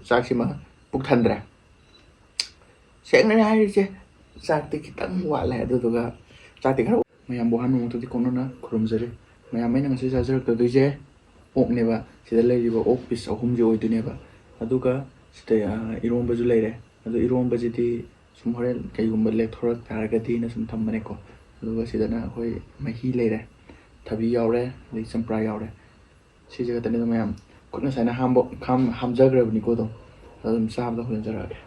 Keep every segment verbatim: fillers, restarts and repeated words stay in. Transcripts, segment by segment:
ꯆꯥꯛꯁꯤꯃ ꯄꯨꯛ ꯊꯟꯗ꯭ꯔꯦ꯫ ꯁꯦꯡꯅꯅꯦ ꯍꯥꯏꯔꯤꯁꯦ, ꯆꯥꯛꯇꯤ ꯈꯤꯇꯪ ꯋꯥꯠꯂꯦ꯫ ꯑꯗꯨꯗꯨꯒ ꯆꯥꯛꯇꯤ ꯈꯔ, ꯃꯌꯥꯝꯕꯨ ꯑꯍꯥꯟꯕꯃꯛꯇꯗꯤ ꯀꯣꯛꯅꯅ ꯈꯨꯔꯨꯝꯖꯔꯤ꯫ ꯃꯌꯥꯝ, ꯑꯩꯅ ꯉꯁꯤ ꯆꯥꯖꯔꯛꯇꯣꯏꯁꯦ ꯑꯣꯛꯅꯦꯕ꯫ ꯁꯤꯗ ꯂꯩꯔꯤꯕ ꯑꯣꯛ ꯄꯤꯁ ꯑꯍꯨꯝꯁꯦ ꯑꯣꯏꯗꯣꯏꯅꯦꯕ꯫ ꯑꯗꯨꯒ ꯁꯤꯗ, ꯑ, ꯏꯔꯣꯝꯕꯁꯨ ꯂꯩꯔꯦ꯫ ꯑꯗꯣ ꯏꯔꯣꯝꯕꯁꯤꯗꯤ ꯁꯨꯝ ꯍꯣꯔꯦꯟ ꯀꯩꯒꯨꯝꯕ ꯂꯦꯛꯊꯣꯔꯛ ꯇꯥꯔꯒꯗꯤꯅ ꯁꯨꯝ ꯊꯝꯕꯅꯦꯀꯣ꯫ ꯑꯗꯨꯒ ꯁꯤꯗꯅ ꯑꯩꯈꯣꯏ ꯃꯍꯤ ꯂꯩꯔꯦ, ꯊꯕꯤ ꯌꯥꯎꯔꯦ, ꯑꯗꯩ ꯆꯝꯄ꯭ꯔꯥ ꯌꯥꯎꯔꯦ꯫ ꯁꯤꯁꯦ ꯈꯛꯇꯅꯤꯗ ꯃꯌꯥꯝ꯫ ꯈꯨꯠꯅ ꯁꯨꯃꯥꯏꯅ ꯍꯥꯝꯕ-, ꯈꯥꯝ-, ꯍꯥꯝꯖꯈ꯭ꯔꯕꯅꯤꯀꯣ ꯑꯗꯨꯝ꯫ ꯑꯗꯨꯝ ꯆꯥꯕꯗ ꯍꯣꯔꯦꯟ ꯆꯥꯔꯛꯑꯒꯦ꯫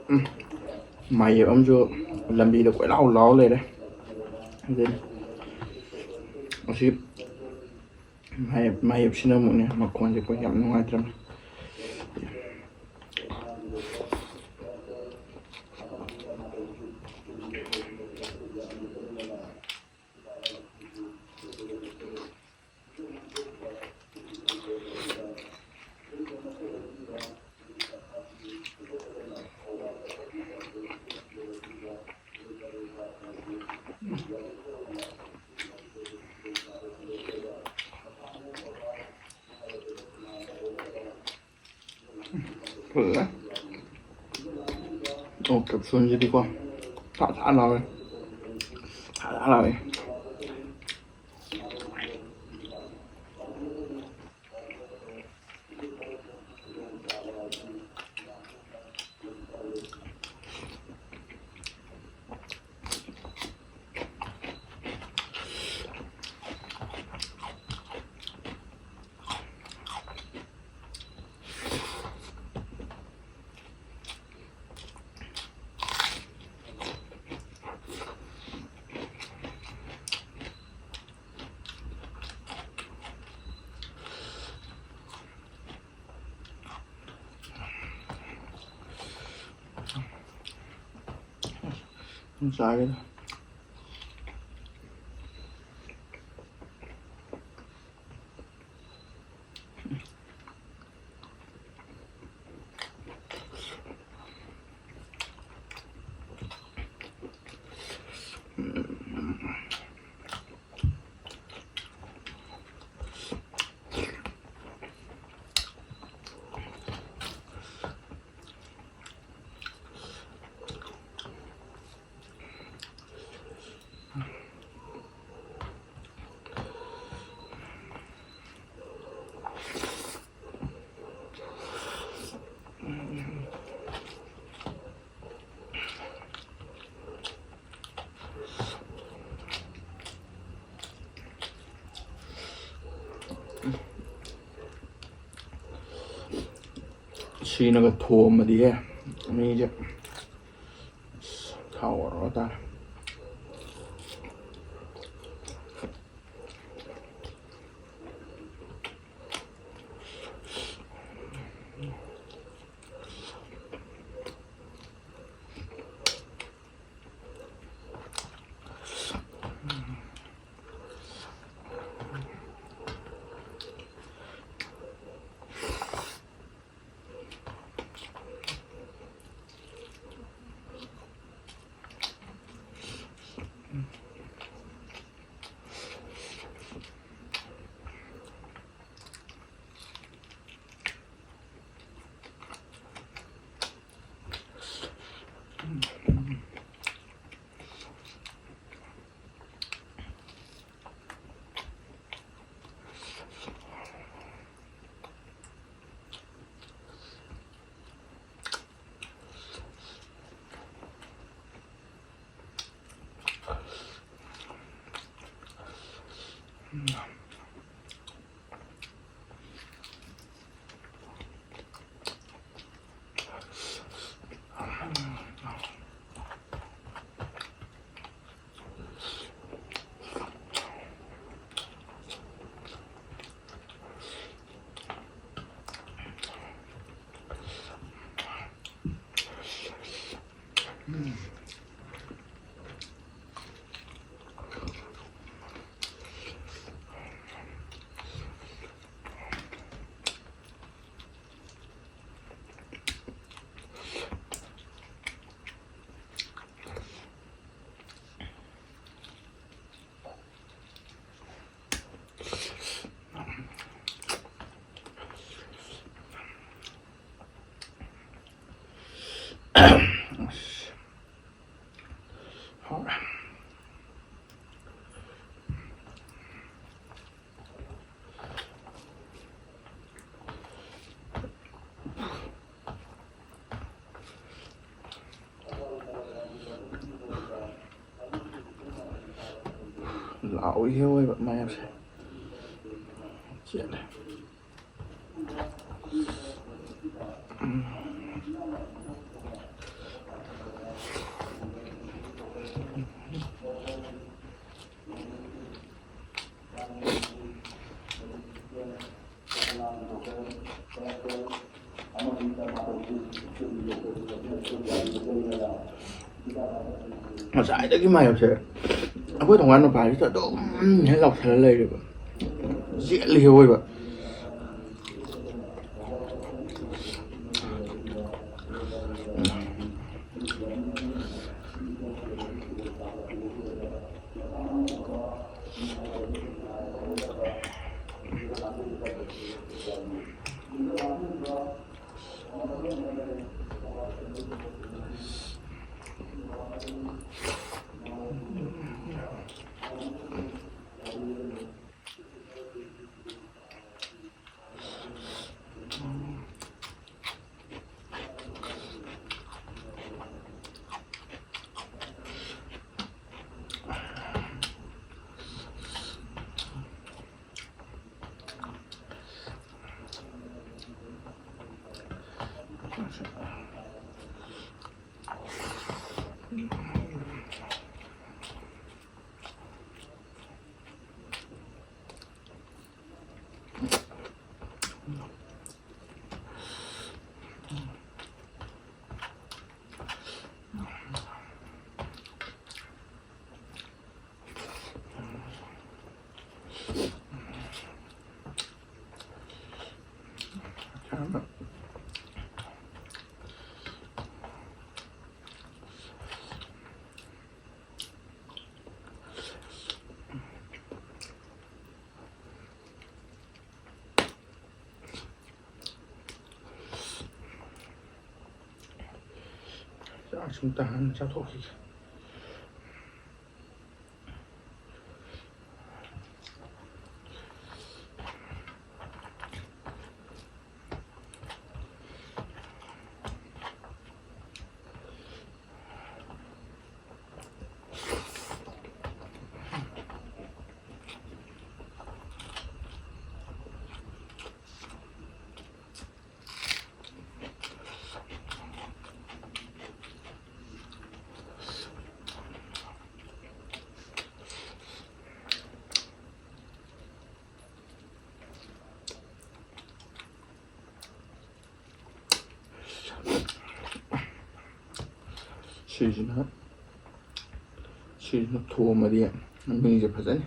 ꯎꯝ꯫ ꯃꯥꯌꯦꯞ ꯑꯃꯁꯨ ꯂꯝꯕꯤꯗ ꯀꯣꯏꯂꯥꯎ ꯂꯥꯎ ꯂꯩꯔꯦ꯫ ꯑꯗꯨꯅꯤ꯫ ꯑꯁꯤ ꯃꯥꯌꯦꯞ, ꯃꯥꯌꯦꯞꯁꯤꯅ ꯑꯃꯨꯛꯅꯦ ꯃꯈꯣꯟꯁꯦ ꯑꯩꯈꯣꯏ ꯌꯥꯝ ꯅꯨꯡꯉꯥꯏꯇ꯭ꯔꯕꯅꯤ꯫ ꯐꯖꯔꯦ꯫ ꯑꯣ, ꯀꯦꯞꯁꯨꯜꯁꯤꯗꯤꯀꯣ ꯊꯥ ꯊꯥ ꯂꯥꯎꯋꯦ꯫ ꯊꯥ ꯊꯥ ꯂꯥꯎꯋꯦ꯫ ꯑꯗꯨꯝ ꯆꯥꯒꯦꯗ꯫ ꯁꯤꯅꯒ ꯊꯣꯝꯃꯗꯤꯍꯦ ꯃꯤꯁꯦ꯫ ꯑꯁ, ꯊꯥꯎ ꯑꯣꯏꯔꯣ ꯇꯥꯔꯦ꯫ ꯂꯥꯎꯏꯍꯦ ꯑꯣꯏꯕ ꯃꯌꯥꯝꯁꯦ꯫ ꯆꯦꯜꯂꯦ꯫ ꯉꯁꯥꯏꯗꯒꯤ ꯃꯥꯌꯣꯛꯁꯦ ꯑꯩꯈꯣꯏ ꯊꯣꯡꯒꯥꯟ ꯃꯄꯥꯁꯤꯗ ꯑꯗꯨꯝ ꯍꯦꯛ ꯂꯥꯎꯁꯜꯂ ꯂꯩꯔꯦꯕ꯫ ꯆꯦꯜꯂꯤ ꯑꯣꯏꯕ꯫ ꯆꯥꯛ ꯁꯨꯝ ꯇꯥꯍꯟ ꯆꯥꯊꯣꯛꯈꯤꯒꯦ꯫ ꯁꯤꯁꯤꯅ, ꯁꯤꯁꯤꯅ ꯊꯣꯝꯃꯗꯤ ꯃꯤꯁꯦ ꯐꯖꯅꯤ꯫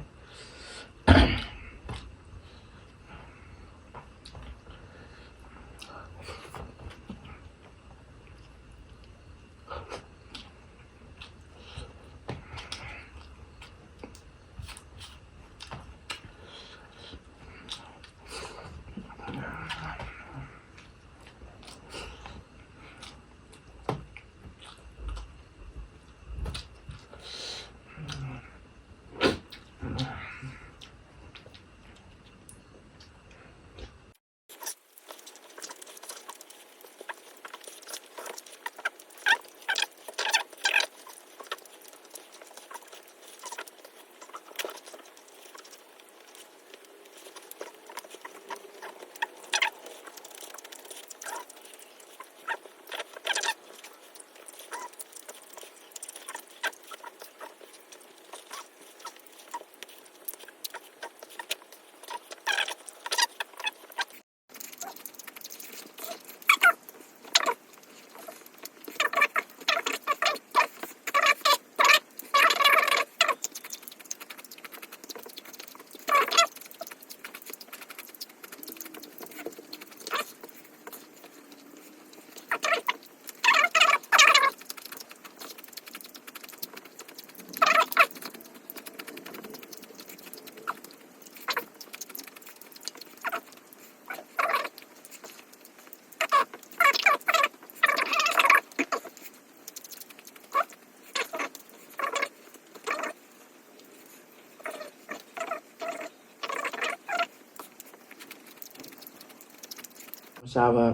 ꯆꯥꯕ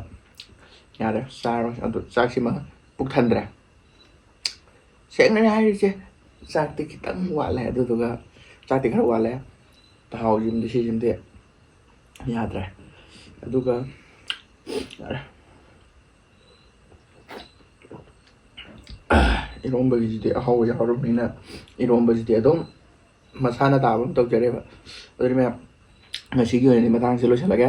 ꯌꯥꯔꯦ, ꯆꯥꯔꯣꯏ꯫ ꯑꯗꯨ ꯆꯥꯛꯁꯤꯃ ꯄꯨꯛ ꯊꯟꯗ꯭ꯔꯦ꯫ ꯁꯦꯡꯅꯅꯦ ꯍꯥꯏꯔꯤꯁꯦ, ꯆꯥꯛꯇꯤ ꯈꯤꯇꯪ ꯋꯥꯠꯂꯦ꯫ ꯑꯗꯨꯗꯨꯒ ꯆꯥꯛꯇꯤ ꯈꯔ ꯋꯥꯠꯂꯦ꯫ ꯇꯥꯍꯥꯎꯁꯤꯃꯗꯤ, ꯁꯤꯁꯤꯃꯗꯤ ꯌꯥꯗ꯭ꯔꯦ꯫ ꯑꯗꯨꯒ ꯌꯥꯔꯦ꯫ ꯏꯔꯣꯝꯕꯒꯤꯁꯤꯗꯤ ꯑꯍꯥꯎꯕ ꯌꯥꯎꯔꯕꯅꯤꯅ, ꯏꯔꯣꯝꯕꯁꯤꯗꯤ ꯑꯗꯨꯝ ꯃꯁꯥꯅ ꯇꯥꯕ ꯑꯃ ꯇꯧꯖꯔꯦꯕ꯫ ꯑꯗꯨꯗꯤ ꯃꯌꯥꯝ, ꯉꯁꯤꯒꯤ ꯑꯣꯏꯅꯗꯤ ꯃꯇꯥꯡꯁꯦ ꯂꯣꯏꯁꯤꯜꯂꯒꯦ꯫